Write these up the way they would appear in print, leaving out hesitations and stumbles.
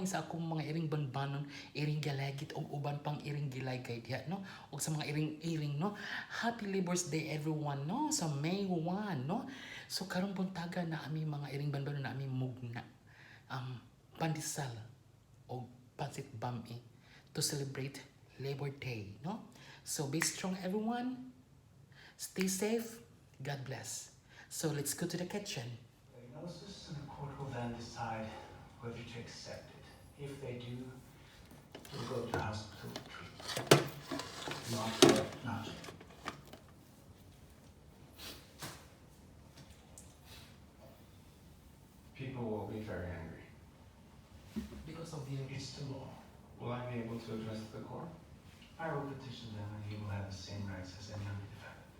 morning sa akong mga iring banbanon, iring galagit o uban pang iring gilagay diha no. O sa mga iring no. Happy Labor's Day everyone no. Sa May 1 no. So karong buntaga na ami mga iring banbanon na ami mugna. Pandesal o pansit bami to celebrate Labor Day no. So be strong everyone. Stay safe. God bless. So let's go to the kitchen. Diagnosis and the court will then decide whether to accept it. If they do, we'll go to hospital to treat. Not yet. People will be very angry. Because of the It's the law. Will I be able to address the court? I will petition them and he will have the same rights as any other defendant.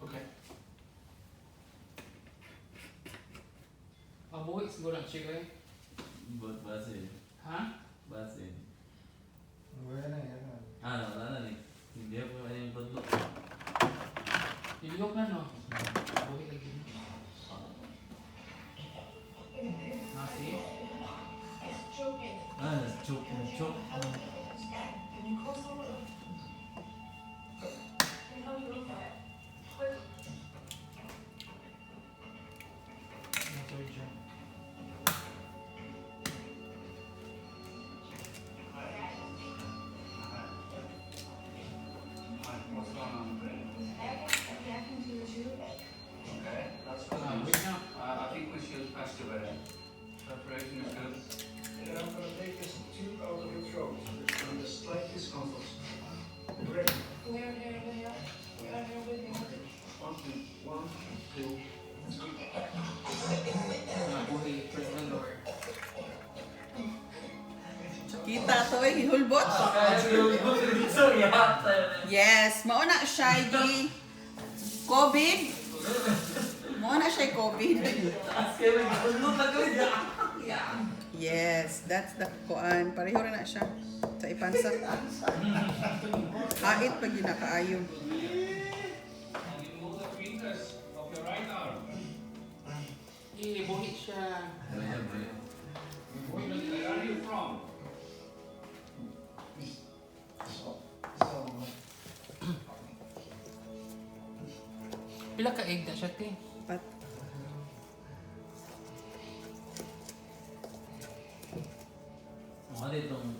Okay. Mabuhi siguro ang chick eh. Basin. Ha? Basin. Wala na yan. Wala na ni. Hindi ako yung budlok. Iliyok na no. Mabuhi lagi. Nasi? Choke. What's going on? Okay, that's good Wait news. na. I think we should pass to bed. Preparation is good. And I'm going to take this tube out of your throat. It's going to slight discomfort. Ready? We are here with you. We are here with you. 1, 2, 3. Mabuhi. First one door. Kita to eh, gihulbot. Yes, mauna siya di COVID. Mauna siya COVID. Yes, that's the kuan. Pareho rin na siya sa ipansa. Hait pag ginakaayo. Remove the fingers of your right arm. Buhi siya. Where are you from? Pila ka egg na siya te. Pat. Mga ditong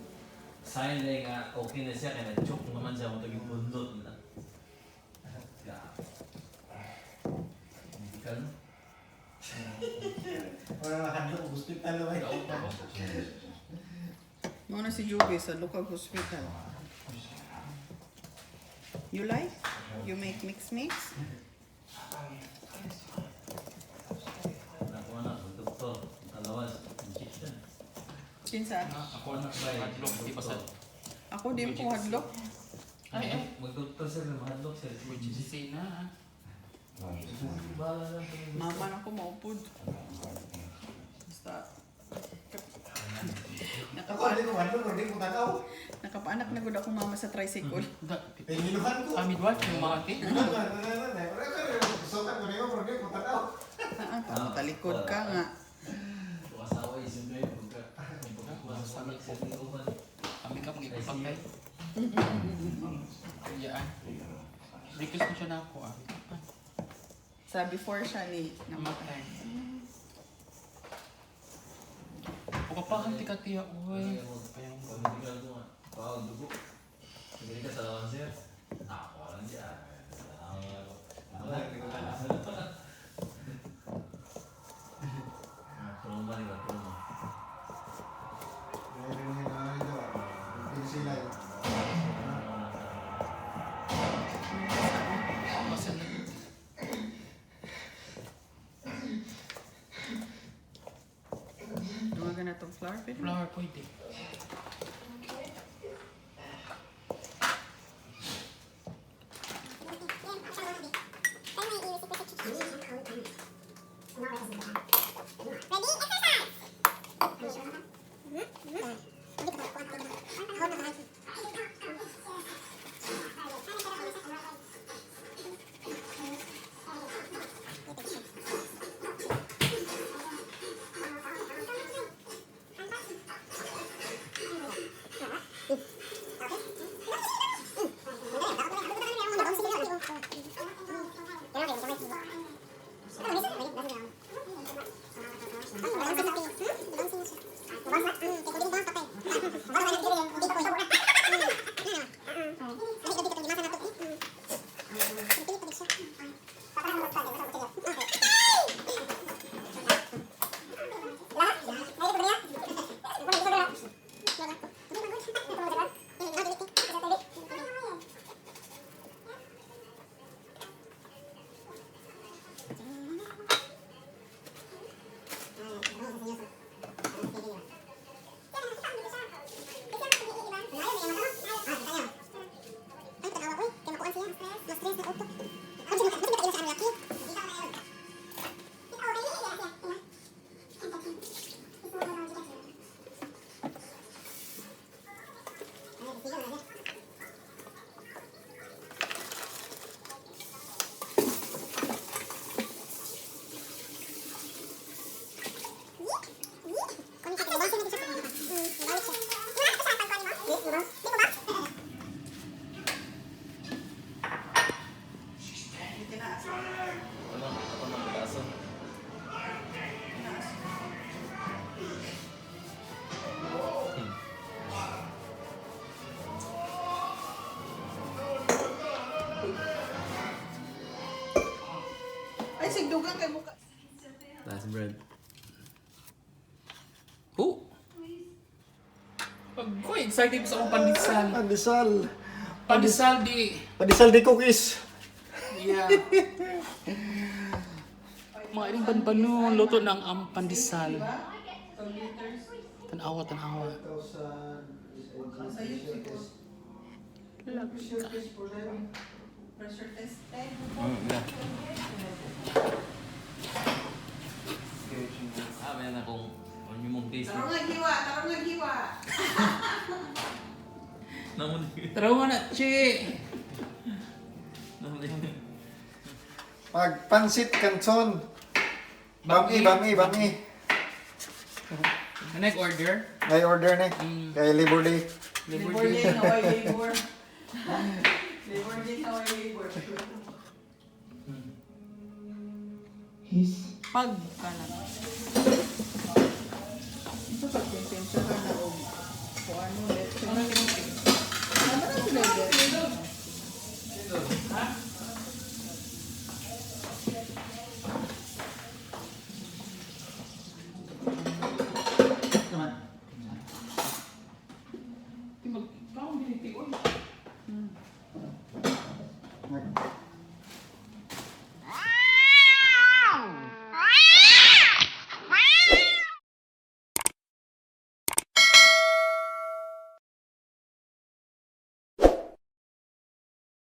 sign lang nga okay na siya kaya choke naman siya matag yung bundot na. Hindi ka no? Wala nakadlo ko hospital naman. Mauna si Juby sa local hospital. You like? You make mix? Nakuha na, doktor. Talawas, injection. Kinsa? Ako na sa hadlok. Di ba sa... Ako din po hadlok. Ay. Mag-doktor sir, mahadlok sir. Emergency na. Bahala lang. Mama na ko maupod. Basta Ako, hindi ko madlo, hindi ko tanaw. nakapaanak na gud akong mama sa tricycle. Pengiluhan ko. Midwife yung mga te. Sukat ko niyo, hindi ko tanaw. Talikod ka nga. Asawa isin ko yun. Masasamik sa tingkuhan. Kami ka pang ipapagay. Yaan. Request mo siya na ako ah. Sa before siya ni Namatay. O kapahan ti ka tiya, uy. Payang ko. Pamiligal ko nga. Wow, dugo. Pagkali ka sa lawan sir. Ako lang dyan. Trauma rin ba? Trauma. Masan na. Tumagan na tong flower pwede. Flower pwede. Ano? Ako ng pag-aso. Ay, sigdugan kay muka. Last bread. Oh! Ko excited sa akong pandesal. Pandesal. Pandesal di. Pandesal di cookies. Yeah. Mga iring banbano, luto ng pandesal. Some liters. Tanawa, tanawa. Sa'yo, siguro. Pressure test. Meron akong mong taste. Tarong nga hiwa, tarong nga hiwa. Namun. Tarawa na, Chi! Pagpansit kanson. Bami. Next order. May order na. Kay Labor Day. Labor Day, Hawaii Labor. Labor Day, Hawaii Labor. Pag ka na. Ito pag konsensya ka na o kung ano, let's say. Ano na sila dyan? Kaong biniti, oy.